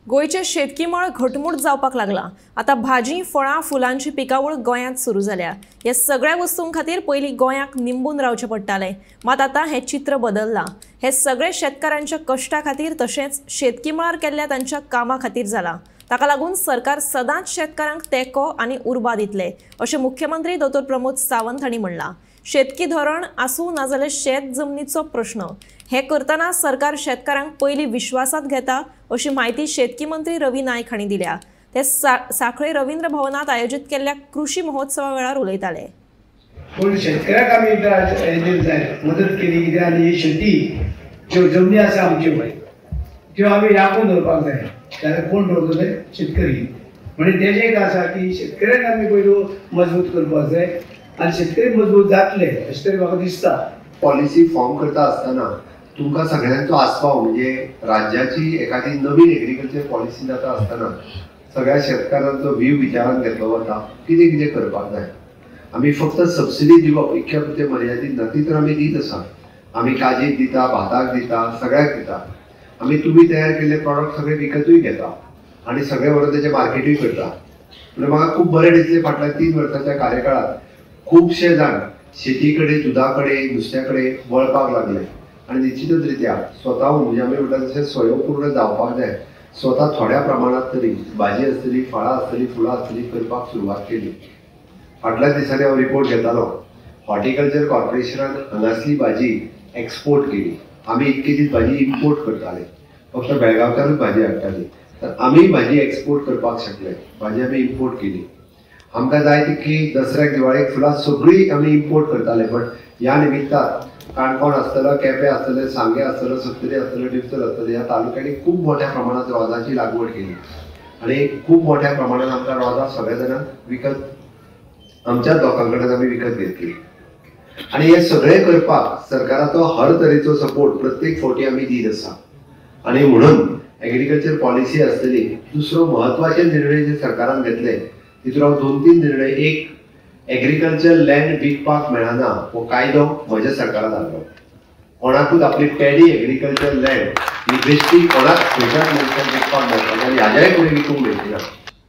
गोंयचें शेतकी मळ घटमूट जावपाक लागलां. आतां भाजी, फळां, फुलांची पिकावळ गोंयांत सुरू जाल्या. ह्या सगळ्या वस्तूं खातीर पयलीं गोंयाक निंबून रावचें पडटालें, मात आतां हें चित्र बदल्लां. हें सगळें शेतकारांच्या कश्टा खातीर तशेंच शेतकी मळार केल्ल्या तांच्या कामा खातीर जालां. ताका लागून सरकार सदांच शेतकारांक तेंको आनी उर्बा दितले अशें मुख्यमंत्री दोतोर प्रमोद सावंत हांणी म्हणलां. शेतकी धोरण आसूं नाजाल्यार शेत जमनीचो प्रश्न, हे करतना सरकार शेतकारांक पयलीं विश्वासात घेता अशी म्हायती शेतकी मंत्री रवी नायक हांणी दिल्या. ते सांखळे रवींद्र भवनात आयोजीत केल्ल्या कृषी महोत्सवा वेळार उलयताले. पूण शेतकऱ्याक आमी जाय मदत केली कित्याक आनी ही शेती ज्यो जमनी आसा आमच्यो त्यो आमी राखून दवरपाक जाय. जाल्यार कोण दवरतले? शेतकरी. म्हणजे तेजें एक आसा की शेतकऱ्याक आमी पयलू मजबूत करपाक जाय आनी शेतकरी मजबूत जातले अशें तरी म्हाका दिसता. पॉलिसी फॉर्म करता आसतना तुमकां सगळ्यांचो आस्पाव, म्हणजे राज्याची एखादी नवीन एग्रीकल्चर पॉलिसी जाता आसतना सगळ्या शेतकारांचो व्हीव विचारान घेतलो वता, कितें कितें करपाक जाय. आमी फक्त सबसिडी दिवप इतक्या पुरतें मर्यादीत ना, ती तर आमी दीत आसा. आमी काजीक दिता, भाताक दिता, सगळ्याक दिता. आमी तुमी तयार केल्ले प्रॉडक्ट सगळे विकतूय घेता आनी सगळे व्हरून तेजें मार्केटूय करता. म्हणजे म्हाका खूब बरें दिसलें फाटल्या 3 वर्सांच्या कार्यकाळात खुबशे जाण शेती कडेन, दुदा कडेन, नुस्त्या कडेन वळपाक लागले आनी निश्चितच रित्या स्वताहून, म्हणजे आमी म्हणटा तशें स्वयंपूर्ण जावपाक जाय, स्वता थोड्या प्रमाणांत तरी भाजी आसतली, फळां आसतली, फुलां आसतली करपाक सुरवात केली. फाटल्या दिसांनी हांव रिपोर्ट घेतालो, हॉर्टिकल्चर कॉर्पोरेशनान हांगासली भाजी एक्सपोर्ट केली. आमी इतके दीस भाजी इम्पोर्ट करताले, फक्त बेळगांवच्यानूच भाजी हाडटाली, तर आमी भाजी एक्सपोर्ट करपाक शकले. भाजी आमी इम्पोर्ट केली. आमकां जाय तितकी दसऱ्याक, दिवाळेक फुलां सगळीं आमी इम्पोर्ट करताले. बट ह्या निमित्तान काणकोण आसतलो, केपें आसतलें, सांगें आसतलो, सत्तरी आसतलो, दिवचल आसतलें, ह्या तालुक्यांनी खूब मोठ्या प्रमाणात रोजांची लागवड केली आनी खूब मोठ्या प्रमाणात आमकां रोजां सगळ्या जाणांक विकत, आमच्याच लोकां कडेन आमी विकत घेतली. आनी हें सगळें करपाक सरकाराचो हर तरेचो सपोर्ट प्रत्येक फावटी आमी दीत आसा. आनी म्हणून एग्रीकल्चर पॉलिसी आसतली. दुसरो म्हत्वाचे निर्णय जे सरकारान घेतले तितून हांव 2-3 निर्णय, एक एग्रीकल्चर लँड विकपाक मेळना हो कायदो म्हज्या सरकारान हाडलो. कोणाकूच आपली पेडी एग्रीकल्चर लँड ही बेश्टी कोणाक खंयच्याच मनशाक विकपाक मेळपाक आनी हाज्याय फुडें विकूंक मेळची ना.